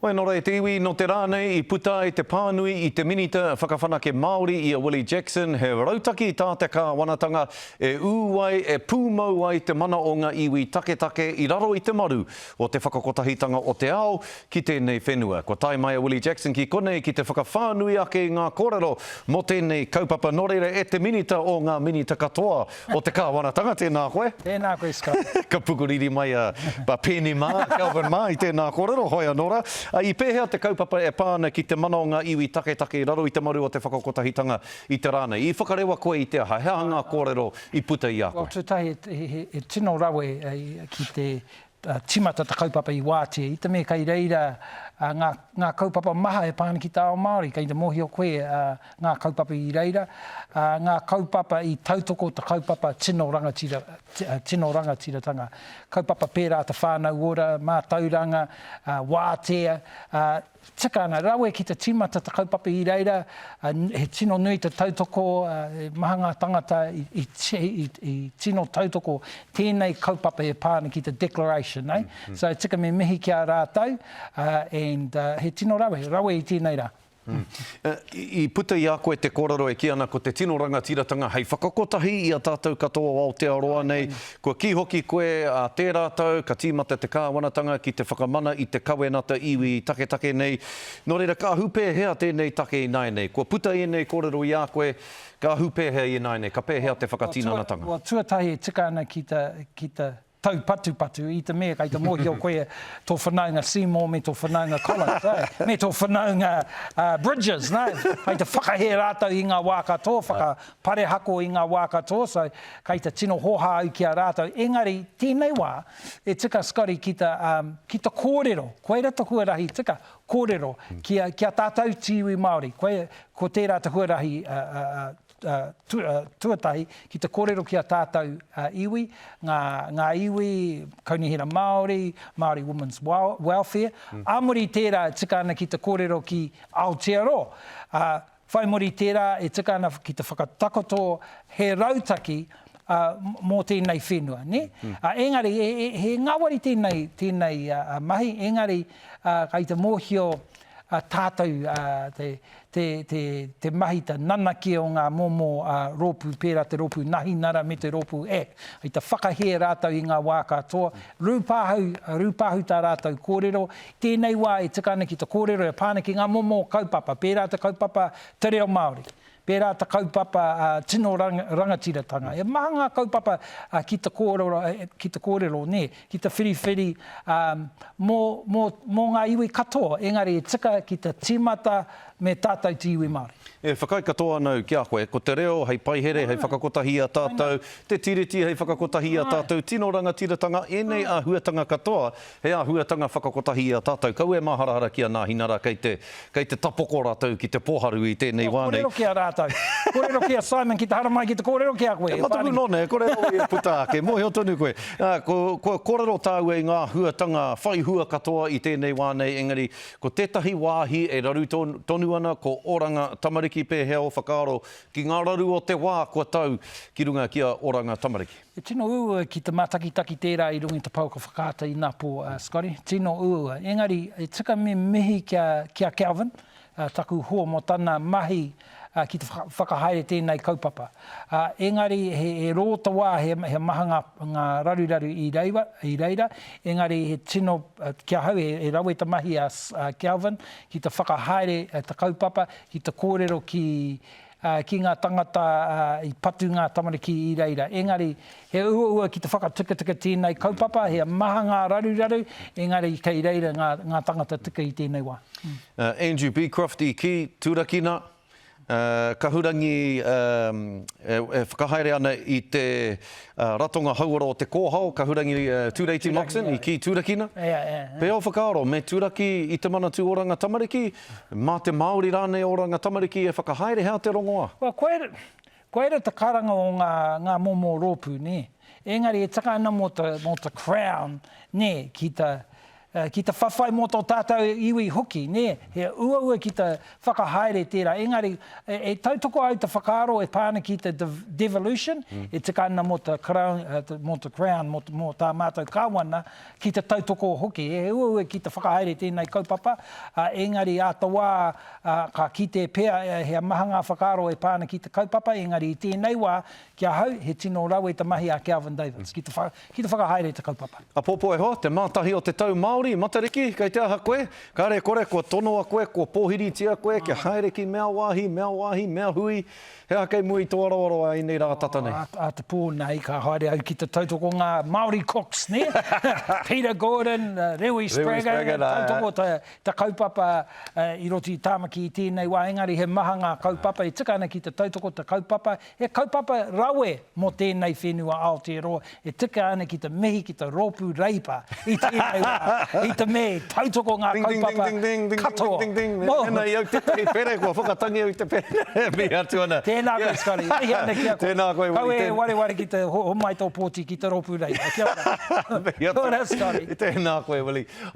Hoi anō rā e te iwi, nō te rā nei i puta ai te pānui i te Minita Whakawhanake Māori i a Willie Jackson he rautaki tā te kāwanatanga e ū ai, e pūmau ai te mana o ngā iwi taketake i raro i te maru o te whakakotahitanga o te ao ki tēnei whenua. Kua tae mai a Willie Jackson ki konei ki te whakawhānui ake i ngā kōrero mō tēnei kaupapa. Nō reira e te Minita o ngā Minita katoa o te kāwanatanga, tēnā koe. Tēnā koe, Scott. Ka pukuriri mai a Peeni mā, Kelvin mā i tēnā kōrero, hoi anō rā. I pēhea te kaupapa e pā ana ki te mana o ngā iwi taketake i raro i te maru o te whakakotahitanga i te rā nei? I whakarewa koe i te aha? He aha ngā kōrero i puta i a koe? Well, tuatahi, he tino rawe ki te tīmata te kaupapa i wātea, i te mea kei reira ngā, ngā kaupapa maha e pā ana ki te ao Māori, kei te mōhio koe ngā kaupapa i reira, ngā kaupapa i tautoko te kaupapa tino rangatira, tino rangatiratanga, kaupapa pērā te whānau ora, mātauranga, wātea, Tika ana, rawe ki te tīmata te kaupapa i reira, he tino nui te tautoko, he maha ngā tangata i tino tautoko tēnei kaupapa e pā ana ki te declaration, eh? So tika me mihi ki a rātou, and he tino rawe, rawe i tēnei rā. I puta i a koe te kōrero e kī ana ko te tino rangatiratanga hei whakakotahi i a tātou katoa o Aotearoa nei, Kua kī hoki koe, ā tērā tau, ka tīmata te kāwanatanga ki te whakamana i te kawenata iwi taketake nei. Nō reira, ka ahu pēhea tēnei take ināianei? Kua puta ēnei kōrero i a koe, ka ahu pēhea ināianei? Ka pēhea te whakatinanatanga? Well, tuatahi e tika ana ki te, ki te taupatupatu i te mea kei te mōhio koe tō whanaunga Seymour me tō whanaunga Collins, eh? me tō whanaunga Bridges, no? Kei te whakahē rātou i ngā wā katoa, whaka, parehako i ngā wā katoa, so kei te tino hōhā au ki a rātou. Engari, tēnei wā, e tika Scotty ki te, um, ki te kōrero, koira te huarahi tika, kōrero, ki a, ki a tātou te iwi Māori. Koia, ko tērā te huarahi uh, uh, uh, tu, uh, tuatahi, ki te kōrero ki a tātou uh, iwi, ngā, ngā iwi, Kaunihera Māori, Māori Women's Welfare. Mm. Ā muri i tērā, e tika ana ki te kōrero ki Aotearoa. Uh, Whai muri i tērā, e tika ana ki te whakatakoto he rautaki mō tēnei whenua, nē? Engari, he ngāwari tēnei, tēnei mahi, engari kei te mōhio tātou te, te, te, te mahi, te nanakia o ngā momo rōpū pērā te rōpū Nahinara me te rōpū ACT. Kei te whakahē rātou i ngā wā katoa, rūpāhu, rūpāhu tā rātou kōrero, Tēnei wā e tika ana ki te kōrero e pā ana ki ngā momo kaupapa, pērā te kaupapa te reo Māori, pērā te kaupapa tino rangatiratanga. He maha ngā kaupapa ki te kōrero, ki te kōrero, nē, ki te whiriwhiri mō, mō, mō ngā iwi katoa, engari e tika ki te tīmata me tātou te iwi Māori. E whakaae katoa ana au ki a koe, ko te reo hei paihere, hei whakakotahi i a tātou, te Tiriti hei whakakotahi i a tātou, tino rangatiratanga, ēnei āhuatanga katoa He āhuatanga whakakotahi i a tātou. Kaua e māharahara ki a Nāhinara kei te, kei te tapoko rātou ki te pōharu i tēnei wā nei. Kōrero ki a rātou. Kōrero ki a Simon ki te haramai ki te kōrero ki a koe. E mataku nōna, e kore rawa ia puta ake. Mōhio tonu koe. Ā, ko, kua kōrero tāua i ngā āhuatanga whai hua katoa i tēnei wā nei, engari ko tētahi wāhi e raru tonu ana ko Oranga Tamariki. Pēhea ō whakaaro ki ngā raru o te wā kua tau ki runga ki a Oranga Tamariki? He tino uaua ki te mātakitaki tērā i runga i te pouaka whakaata inapō, Scotty. Tino uaua. Engari, e tika me mihi ki a, ki a Kelvin, taku hoa mō tana mahi ki te whakahaere tēnei kaupapa. Engari, he, he rō te wā, he, he maha ngā, ngā raruraru i reira, i reira. Engari, he tino, ki ahau, he, he rawe te mahi a, a Kelvin ki te whakahaere te kaupapa, ki te kōrero ki, ki ngā tangata i patu ngā tamariki i reira. Engari, he uaua ki te whakatikatika tēnei kaupapa, he maha ngā raruraru, engari kei reira ngā, ngā tangata tika i tēnei wā. Andrew Beecroft i kī, Turakina, Kahurangi e whakahaere ana i te Ratonga Hauora o Te Kōhao, Kahurangi Tureiti Moxon i kī, Turakina. Pea o whakaaro, me turaki i te Manatū Oranga Tamariki, Mā te Māori rānei Oranga Tamariki e whakahaere hea te rongoā? Well, koira, koira te karanga o ngā, ngā momo rōpū, nē. Engari e taka ana mō te, mō te Crown, nē, ki te, Ki te whawhai mō tō tātou iwi hoki, nē? He uaua ki te whakahaere tērā, engari e tautoko au te whakaaro e pā ana ki te devolution, e tika ana mō te Crown, mō te Crown, mō tā mātou Kāwana, ki te tautoko hoki. He uaua ki te whakahaere tēnei kaupapa, engari ā te wā ka kite pea he maha ngā whakaaro e pā ana ki te kaupapa, engari i tēnei wā, ki ahau, he tino rawe te mahi a Kelvin Davids ki te ki te whakahaere i te kaupapa. Apopo e hoa, te mātahi o te tau Māori, Matariki, kei te aha koe? Kāre kore, kua tonoa koe, kua pōhiritia koe kia haere ki mea wāhi, mea wāhi, mea hui. He aha kei mua i tō aroaro a ēnei rā tata nei? Ā te pō nei, ka haere au ki te tautoko ngā Māori cooks, nē? Peter Gordon, Rewi Spraggon, tautoko te, te kaupapa i roto i Tāmaki i tēnei wā, engari he maha ngā kaupapa e tika ana ki te tautoko te kaupapa He kaupapa rawe mō tēnei whenua Aotearoa e tika ana ki te mihi ki te rōpū Reipa i tēnei wā, i te mea i tautoko ngā kaupapa katoa. Ding, ding, ding, ding, ding, ding, ding. Mēnā i au tētahi pere, kua whakatangi au i te pere. Mihi atu ana. Tēnā koe, Scotty. Mihi ana ki a koe. Tēnā koe, Willie. Kaua e wareware ki te homai tō pōti ki te rōpū Reipa. Kia ora. Mihi atu. Kia ora, Scotty. Tēnā koe, Willie.